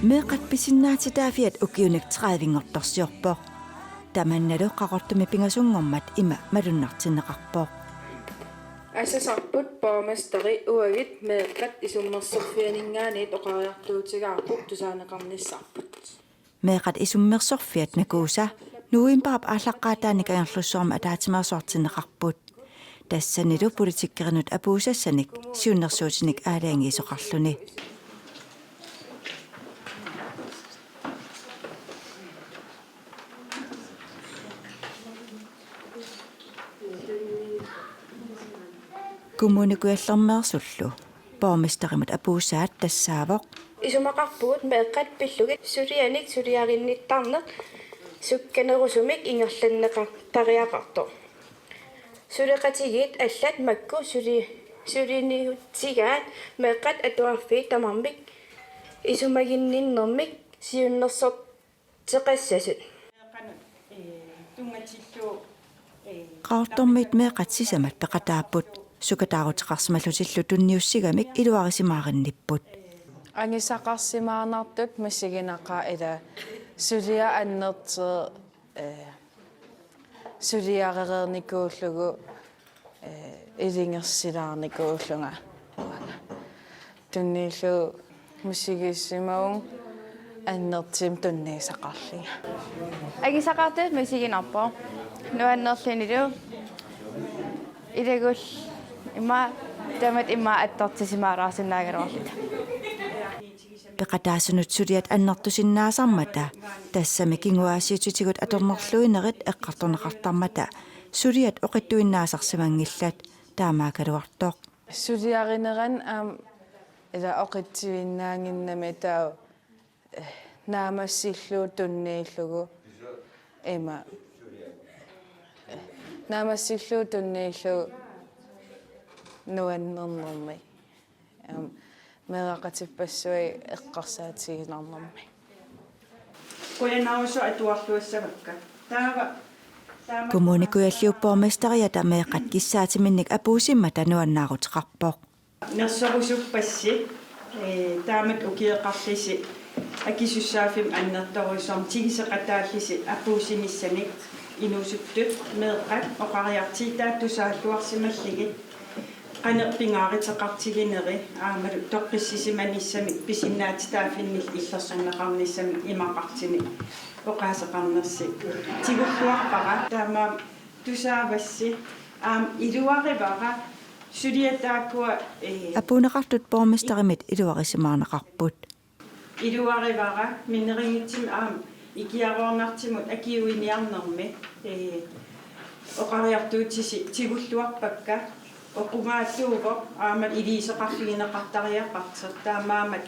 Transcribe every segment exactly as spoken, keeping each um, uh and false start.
Meeqqat pisinnaatitaaffiat ukiunik tredivinngortorsiorpoq. Tamannalu Qaqortumi pingasunngormat ima malunnartinneqarpoq. Asasarput borgmesteri uagut meeqqat isummersorfianinngaanniit oqariartuutigaarput tusaaneqarnissarput. Meeqqat isummersorfiat Nakuusa novembarip aallaqqaataani Kangerlussuarmi ataatsimeersuartinneqarput. Tassanilu politikerinut apuussassanik siunnersuutinik aalajangiisoqarluni. Kommune Kujallermeersullu borgmesterimut apuussaat tassaavoq: Isumaqarpugut meeqqat pillugit sulianik suliarinnittarneq sukkanerusumik ingerlanneqartariaqartoq. Suleqatigiit allat makku suli-, suliniutigaat meeqqat atuarfiit tamarmik isumaginninnermik siunnersorteqassasut. Qaqortormiit meeqqat sisamat peqataapput sukataaruteqarsimallutillu tunniussigamik iluarisimaarinnipput. Angisaqarsimaarnartut misiginaqaat ila suliaq annertooq, ee, suliarereernikuullugu, ee, ilungersilaarnikuullunga. Tunniullugu misigisimavunga annertuumik tunniussaqarlunga. Angisaqartut misiginarpoq. Nuannerlunilu ilagullu ima taamatut ima attortisimaalaarsinnaagaluarluta. Peqataasunut suliat annertusinnaasarmata, tassami kinguaassiuutitigut atornerluinerit eqqartorneqartarmata suliat oqitsuinnaasarsimanngillat, taamaakkaluartoq. Suliarinerani aamma ila oqitsuinnaannginnami taava, eh, naammassillugu tunniullugu ima, eh, naammassillugu tunniullugu nuannernermi. Aamma meeraqatippassuit eqqarsaatiginarnermi. Qujanarsuaq atuarluassavakka. Taava, taava Kommune Kujalliup borgmesteriata meeqqat kissaatiminnik apuussimmata nuannaaruteqarpoq. Nersorusuppassi, ee, taamatut ukioqarlusi akisussaaffimmik annertoorujussuarmik tiguseqataallusi apuussinissamik inuusuttut meeqqat oqariartuutaat tusaalluarsimallugit qanoq pingaaruteqartigineri aammalu toqqissisimanissamik pisinnaatitaaffinnillu illersorneqarnissamik imaqartunik oqaaseqarnersi tigulluarpara. Taamaammat tusaavassi aamma iluarivara suliat taakkua, ee, apuunneqartut borgmesterimit iluarisimaarneqarput. Iluarivara minnerunngitsumik aamma ikiaroornartumut akiuiniarnermi, ee, oqariartuutisi tigulluarpakka, oqungaatsuuvoq aamma iliuuseqarfigineqartariaqartoq, taamaammat,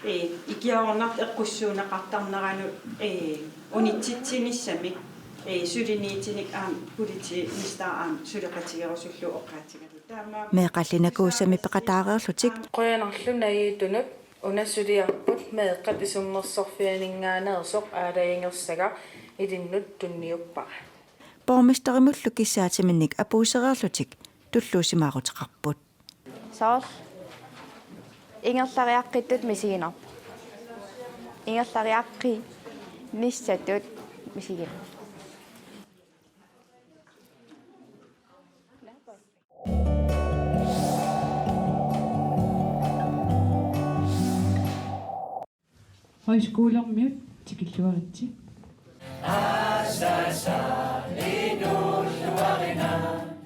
ee, ikiaroornartut eqqussuunneqartarneranut, ee, unitsitsinissamik, ee, suliniutinik aamma politimesterip aamma suleqatigerusullugu oqaatigalugu. Taamaammat meeqqallu Nakuusami peqataareerlutik. Qujanarlu najuuttunut una suliarput meeqqat isummersorfianinngaanneersoq aalajangersagaq ilinnut tunniuppara. Borgmesterimullu kissaatiminnik apuussereerlutik tulluusimaaruteqarput. Soorlu ingerlariaqqittut misiginarpoq. Ingerlariaqqinissatut misiginarpoq. Højskolermiut tikilluaritsi.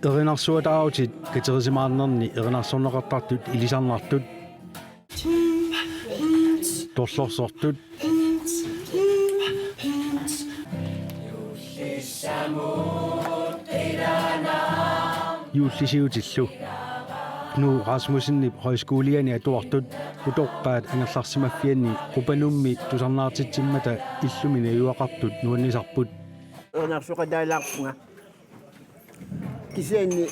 Erinarsuataarutit katersimaarnerni erinarsorneqartartut ilisarnartut. Torlorsortut. Juullisiutillu. Knud Rasmussenip højskoliani atuartut utoqqaat angerlarsimaffianni Qupanummi tusarnaartitsimmata illumi najugaqartut nuannisarput. Erinarsoqataalaarpunga. Kisianni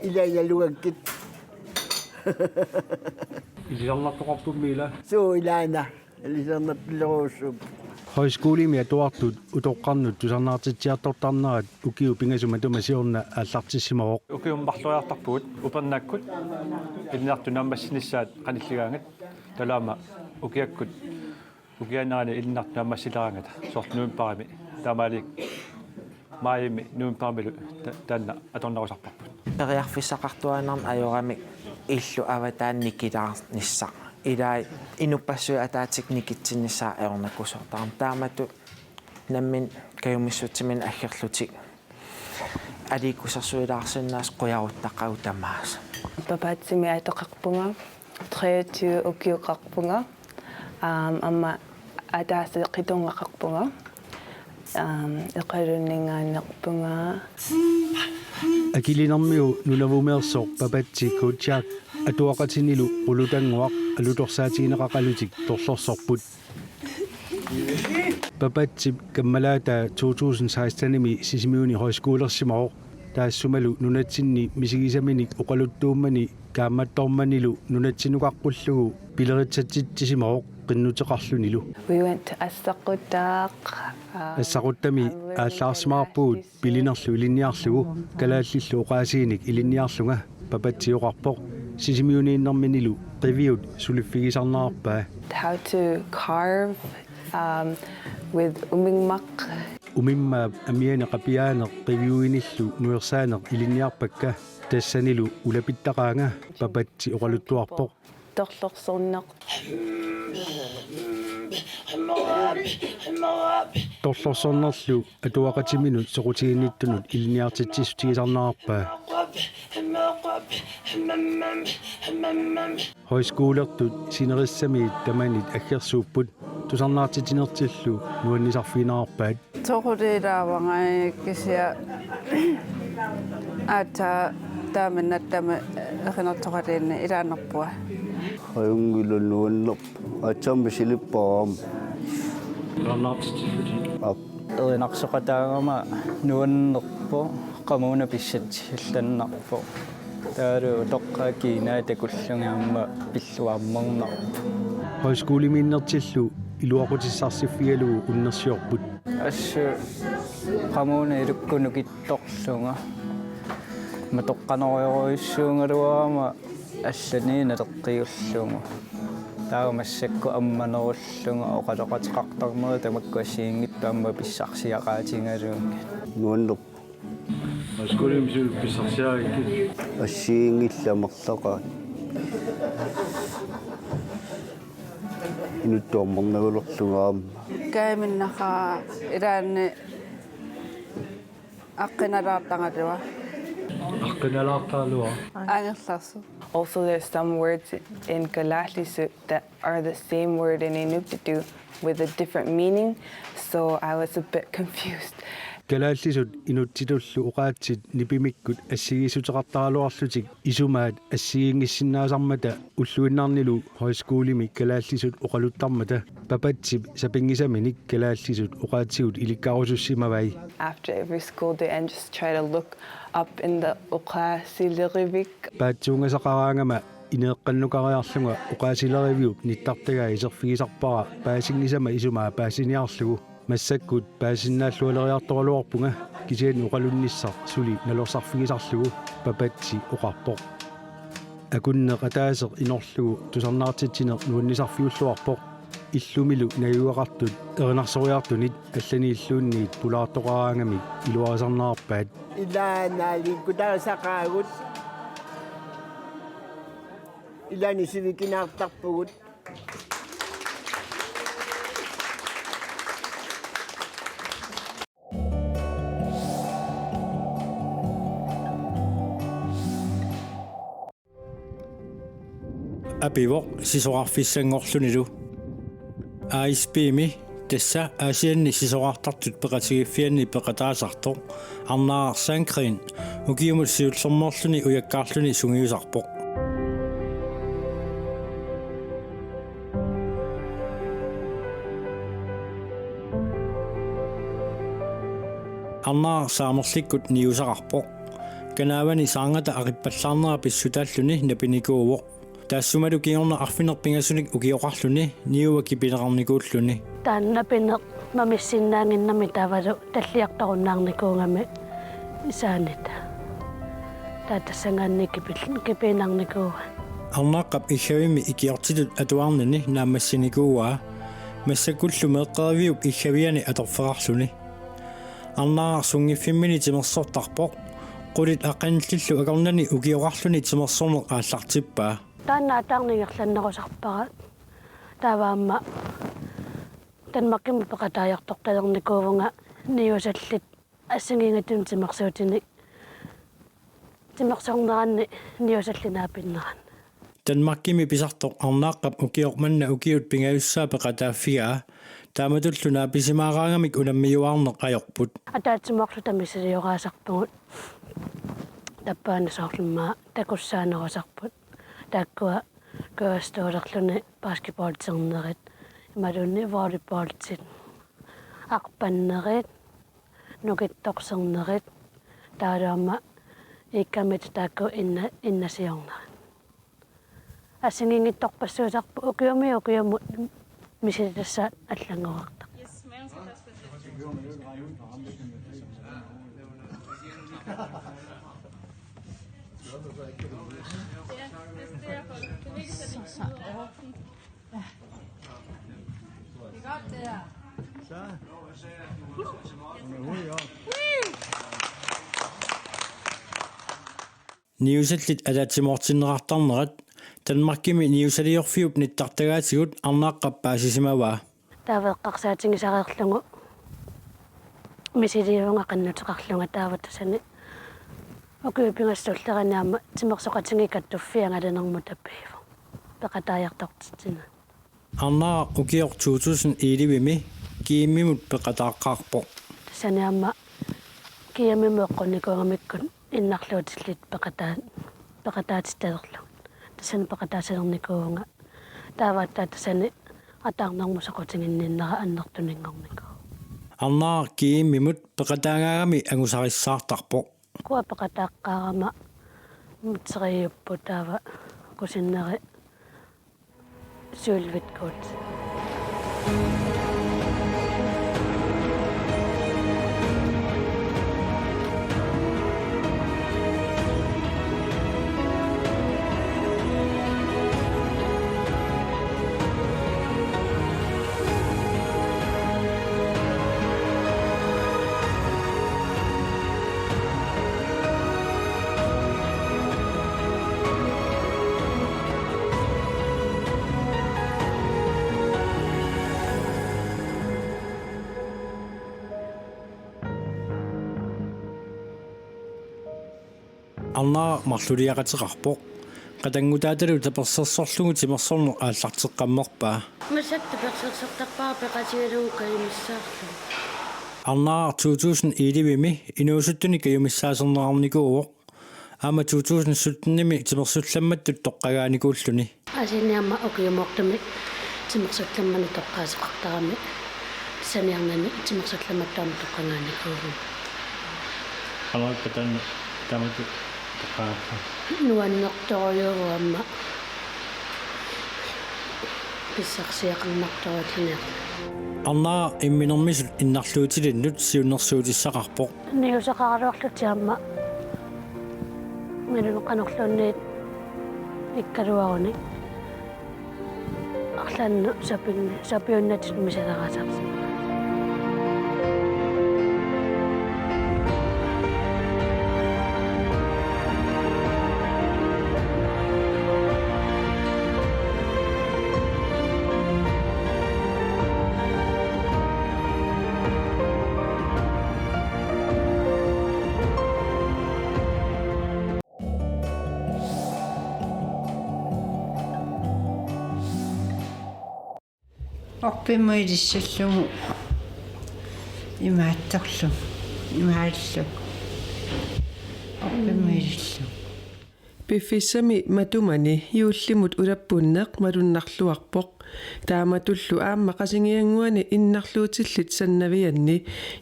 ilai nalugakkit Ilisarnartoqarpummi ila. Suu ilaana. Ilisarnartulerussuupput. Højskolemi atuartut utoqqarnut tusarnaartitsiartortarnerat ukiut pingasut matuma siorna aallartissimavoq. Ukiut marloriartarpugut upernakkut ilinniartut naammassinissaat qanilligaangat, taava aamma ukiakkut ukiaannerani ilinniartut naammassileraangata, soorlu novembarimi, taamaalilluta maajimi novembarimilu ta-, taanna atornerusarparput. Periarfissaqartuaannarneq ajoramik illu avataani nikilaarnissaq. Ilai inuppassuit ataatsikkut nikitsinnissaat ajornakusoortarami. Taamatut nammineq kajumissutsiminnik aggerlutik aliikkusersuilaarsinnaasoq qujaruttaqaaq tamaasa. Papatsimi atoqarpunga, treogtyve ukioqarpunga, aam, aamma ataaseq qitunngoqarpunga, aam, Iqalunninngaanneerpunga. Akilinermiu Nunavumeersoq Papatsi Kuciak atuaqatinilu Qulutannguaq alutorsaatigineqaqalutik torlorsorput. Papatsip kammalaataa to tusind seksten-imi Sisimiuni højskolersimavoq, taassumalu nunatsinni misigisaminik oqaluttuummani kaammattormanilu nunatsinnukaqqullugu pileritsatsitsisimavoq qinnuteqarlunilu. We went to Assaqutaaq, uh, Assaquttami aallaarsimaarpugut pilinerlu ilinniarlugu, kalaallillu oqaasiinik ilinniarlunga, Papatsi oqarpoq Sisimiuniinnerminilu qiviut suliffigisarnerarpaa. How to carve, um, with umimmaq. Umimmaap amiani qapiaaneq qiviuinillu nuersaaneq ilinniarpakka, tassanilu ulapittaqaanga, Papatsi oqaluttuarpoq. Torlorsorneq. Torlorsornerlu atuaqatiminut soqutiginnittunut ilinniartitsissutigisarnerarpaa. Højskolertut sinerissamiit tamanit aggersuupput, tusarnaartitsinertillu nuannisarfiginerarpaat. Soqutigilaavunga kisianni aatsaat taama nattami erinartoqatigiinni ilaannerpunga. Ajunngilaq, nuannerpoq. Aatsaammi silippara aamma. Aap. Erinarsoqataagama nuannerpoq, qamuuna pissatsiallannarpoq. Taavalu utoqqaat kiinaa takullugit aamma pilluarmernarpoq. Højskolemiinnertillu iluaqutissarsiorfigalugu unnersiorput. Assut qamuuna ilukkut nukittorlunga matoqqanerujorujussuugaluarama allaniinaleqqiullugu. Taava massakkut ammanerullunga oqaloqateqartarnerit tamakku assigiinngitsut aamma pissarsiaqaatigalugit. Nuannerpoq. Højskolemi suli pissarsiarigakkit? Assigiinngillat amerlaqaat. Inuttut ammarnagaluarlunga aamma. Kajuminnaqaaq ilaanni aqqinalaartaraluaq. Aqqinalaartaraluaq. Angerlarsuaq. Also, there's some words in Kalaallisut that are the same word in Inuktitut with a different meaning, so I was a bit confused. Kalaallisut Inuktitullu oqaatsit nipimikkut assigiissuteqartaraluarlutik isumaat assigiinngissinnaasarmata ulluinnarnilu højskolemi kalaallisut oqaluttarmata. Papatsip sapinngisaminik kalaallisut oqaatsigut ilikkarusussimavai. After every school day and just try to look up in the oqaasilerivik. Paatsuungasaqaraangama ineeqqannukariarlunga oqaasileriviup nittartagaa iserfigisarpara paasinngisama isumaa paasiniarlugu. Massakkut paasinnaallualeriartoraluarpunga, kisianni oqalunnissaq suli nalorsarfigisarlugu, Papatsi oqarpoq. Akunneq ataaseq inorlugu tusarnaartitsineq nuannisarfiulluarpoq. Illumilu najugaqartut erinarsoriartunit allaniilluunniit pulaartoqaraangamik iluarisarnerarpaat. Ilaannaalikkutaasaqaagut. Ilaanni sivikinaartarpugut. Apivoq sisorarfissanngorlunilu. A S P-mi, tassa Aasianni sisorartartut peqatigiiffianni peqataasartoq, Arnaraq Sandgreen, ukiumut siullermeerluni ujakkaarluni sungiusarpoq. Arnaraq Saamerlikkut niueqarpoq. Kanaavani saarngata aqippallaarnera pissutaalluni napinikuuvoq. Taassumalu kingorna arfineq-pingasunik ukioqarluni niua kipineqarnikuulluni. Taanna napineq mamissinnaannginnami taavalu talliartorunnaarnikuugami isaanit. Taava tassanngaanniit kipil-, kipiinnarnikuuaat. Arnaaqqap Iggavimmi ikiortitut atuarnini naammassinikuuaa. Massakkullu meeqqeriviup Iggaviani atorfeqarluni. Arnaaraq sunngiffimmini timersortarpoq. Qulit aqqanillillu akornanni ukioqarluni timersorneq aallartippaa. Taanna ataarneq ingerlannerusarpara. Taava aamma Danmarkimi peqataajartortalernikuuvunga niusallit assigiinngitsunik timersuutinik timersorneranni niusallit naapinneranni. Danmarkimi pisartoq Arnaaqqap ukioq manna ukiut pingajussaat peqataaffigaa, taamatullu naapisimaaraangamik unammiuaarneq ajorput. Ataatsimoorluta misilioraasarpugut. Tappavani soorlu immaqa takussaanerusarput. Taakkua kørestollerluni basketballternerit, imaluunniit volleyballit, arpannerit, nukittorsernerit, taavalu aamma Iggamit taakku inna-, innasiornerit. Assigiinngitsorpassuusarput ukiumiit ukiumut misilittassaq allanngorartarpoq. Niusallit ataatsimoortinneqartarnerat Danmarkimi niusaliorfiup nittartagaatigut Arnaaqqap paasisimavaa. Taava eqqarsaatigisareerlugu misiliivunga qinnuteqarlunga, taava tassani ukiut pingasut tulliani aamma timersoqatigiit kattuffii angalanermut tapiivoq peqataajartortitsineq. Arnaaraq ukioq to tusind elleve-mi GM-imut peqataaqqaarpoq. Tassani aamma GM-imut eqqunnikuugamikkut innarluutillit peqataa-, peqataatitalerlugit. Tassani peqataasalernikuuvunga. Taava aatsaat tassani ataarnermut soqutiginninnera annertuninngornikuuvoq. Arnaaraq GM-imut peqataagaangami angusarissaartarpoq. Ukua peqataaqqaarama mutseriupput, taava kusinneri Sølvitgut. Arnaaraq marluliaqateqarpoq. Qatanngutaatalu tapersersorlugu timersorneq aallarteqqammerpaa. Massakkut tapersersortarpara peqatigalugu kajumissaarlugu. Arnaaraq to tusind elleve-mi inuusuttunik kajumissaasarneqarnikuuvoq. Aamma to tusind sytten-imi timersullammattut toqqagaanikuulluni. Asiniamma ukiumoortumik timersullammanik toqqaasoqartarami saniarnani timersullammattut aamma toqqagaanikuuvunga. Qanoq ippa taanna taamatut toqqagaassavat? Nuannertorujuuvoq aamma pissarsiaqarnartorujuulluniarluni. Arnaaraq imminermisut innarluutilinnut siunnersuutissaqarpoq. Niuseqaraluarlutik aamma minun qanorluunniit ikkaluarunik arlaannut sapin-, sapiunnatik misileraasarsi. Orpimmut ilissallugu imaattorlu, imaallu. Orpimmut ilissallugu. Piffissami matumani juullimut ulappunneq malunnarluarpoq. Taamatullu aamma Qasigiannguani innarluutillit sannavianni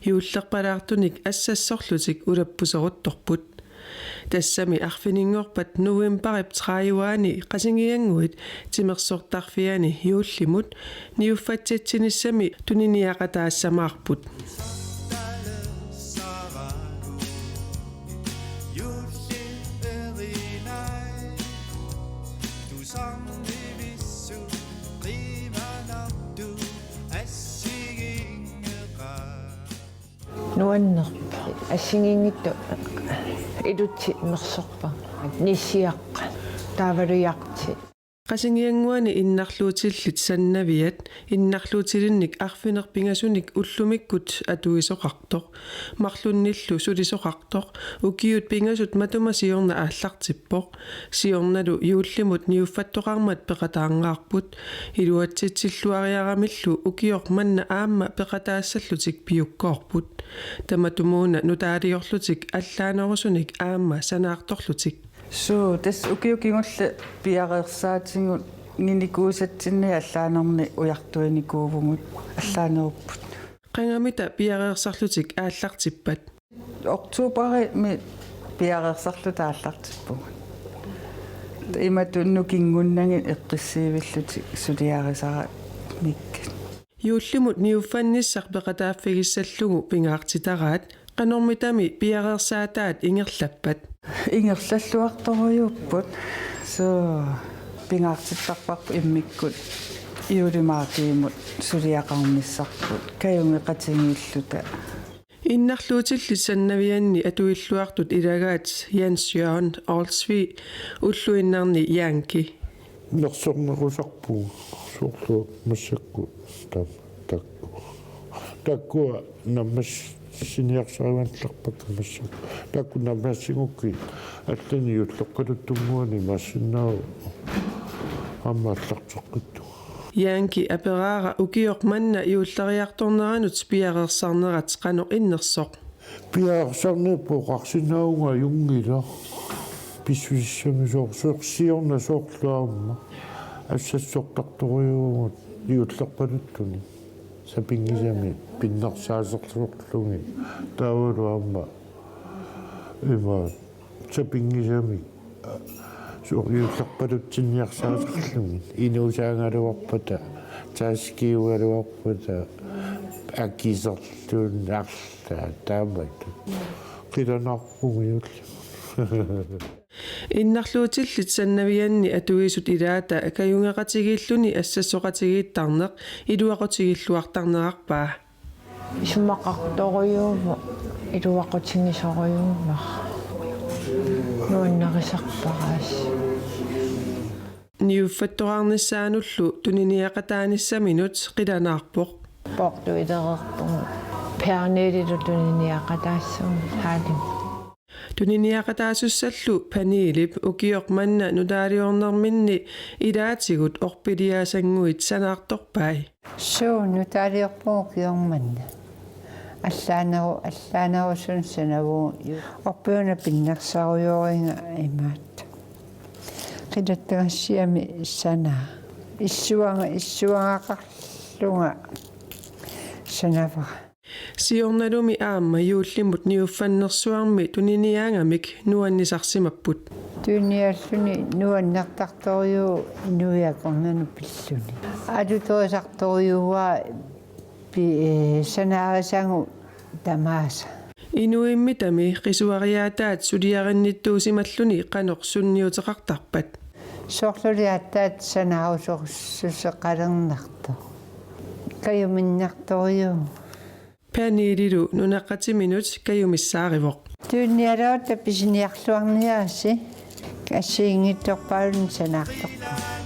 juullerpalaartunik assassorlutik ulappuseruttorput. Tassami arfininngorpat novembarip tredive-ani Qasigiannguit timersortarfiani juullimut niuffatsitsinissami tuniniaqataassamaarput. Nuannerpoq. Assigiinngitsut ilutsit mersorpaat. Nissiaqqat. Taavalu jartit. Qasigiannguani innarluutillit sannaviat innarluutilinnik arfineq-pingasunik ullumikkut atuisoqartoq, marlunnillu sulisoqartoq, ukiut pingasut matuma siorna aallartippoq. Siornalu juullimut niuffattoqarmat peqataanngaarput. Iluatsitsilluariaramillu ukioq manna aamma peqataassallutik piukkoorput. Tamatumuuna nutaaliorlutik allaanerusunik aamma sanaartorlutik. Suu, tassa ukiut kingulliit piareersaatinut nginikuusatsinni allaanerni ujartuinikuuvugut, allaanerupput. Qangamita piareersarlutik aallartippat? Oktoberimi piareersarluta aallartippugut. Imatut nukingunnagit eqqissiivillutik suliarisaramikkit. Juullimut niuffannissaq peqataaffigissallugu pingaartitaraat, qanormitami piareersaataat ingerlappat? Ingerlalluartorujuupput. Suu, pingaartittarparput immikkut juulimaartiimut suliaqarnissarput kajungeqatigiilluta. Innarluutillit sannavianni atuilluartut ilagaat Jens Jørgen Olsvig ulluinnarni Janki. Nersornerusarpugut soorlu massakkut taam-, taakku. Taakkua nammassiniarsarivallaarpakka massakkut. Taakku nammaassigukkit allanik juullerpaluttunnguanik imaassinnaavoq aamma aallarteqqittunga. Janki aperaara ukioq manna juulleriartorneranut piareersarnerat qanoq innersoq? Piareersarniarpunga oqarsinnaavunga ajunngilaq. Pissusissamisoorsuaq siorna soorlu aamma. Assassortartorujuuvugut juullerpaluttunik. Sapinngisamik pinnersaasersorlugit. Taavalu aamma ima sapinngisamik soorlu juullerpalutsinniarsaasarlugit. Inuusaagaluarpata, taskiugaluarpata, akiserluunniit arlaat taamatut. Qilanaarpunga juulli. Innarluutillit sannavianni atuisut ilaata kajungeqatigiilluni assassoqatigiittarneq iluaqutigilluartarnerarpaa. Isumaqartorujuuvoq, iluaqutigisorujuuvoq. Nuannarisarpara assut. Niuffattoqarnissaanullu tuniniaqataanissaminut qilanaarpoq. Poortuilereerpugut Pernilelu tuniniaqataassuugut Haalim. Tuniniaqataasussallu Pernilep ukioq manna nutaaliornerminni ilaatigut orpiliaasannguit sanaartorpai. Suu, nutaaliorpugut ukioq manna. Allaaneru-, allaanerusunik sanavugut. Orpiuna pinnersarujooriga imaattoq. Qilattagassiami sanaa. Issuanga, issuangaqarlunga sanavara. Siornalumi aamma juullimut niuffannersuarmi tuniniaagamik nuannisarsimapput. Tuniniaalluni nuannertartorujuuvoq inuit akornanni pilluni. Alutorisartorujuuara pi-, ee, sanaarisagut tamaasa. Inuimmitami qisuariaataat suliarinnittuusimalluni qanoq sunniuteqartarpat? Soorluli aatsaat sanaarusoorsuseqalernartoq. Kajuminnartorujuuvoq. Pernilelu nunaqqatiminut kajumissaarivoq. Tuniniaalaarutta pisiniarluarniarisi assigiinngitsorpaalunnik sanaartorpara.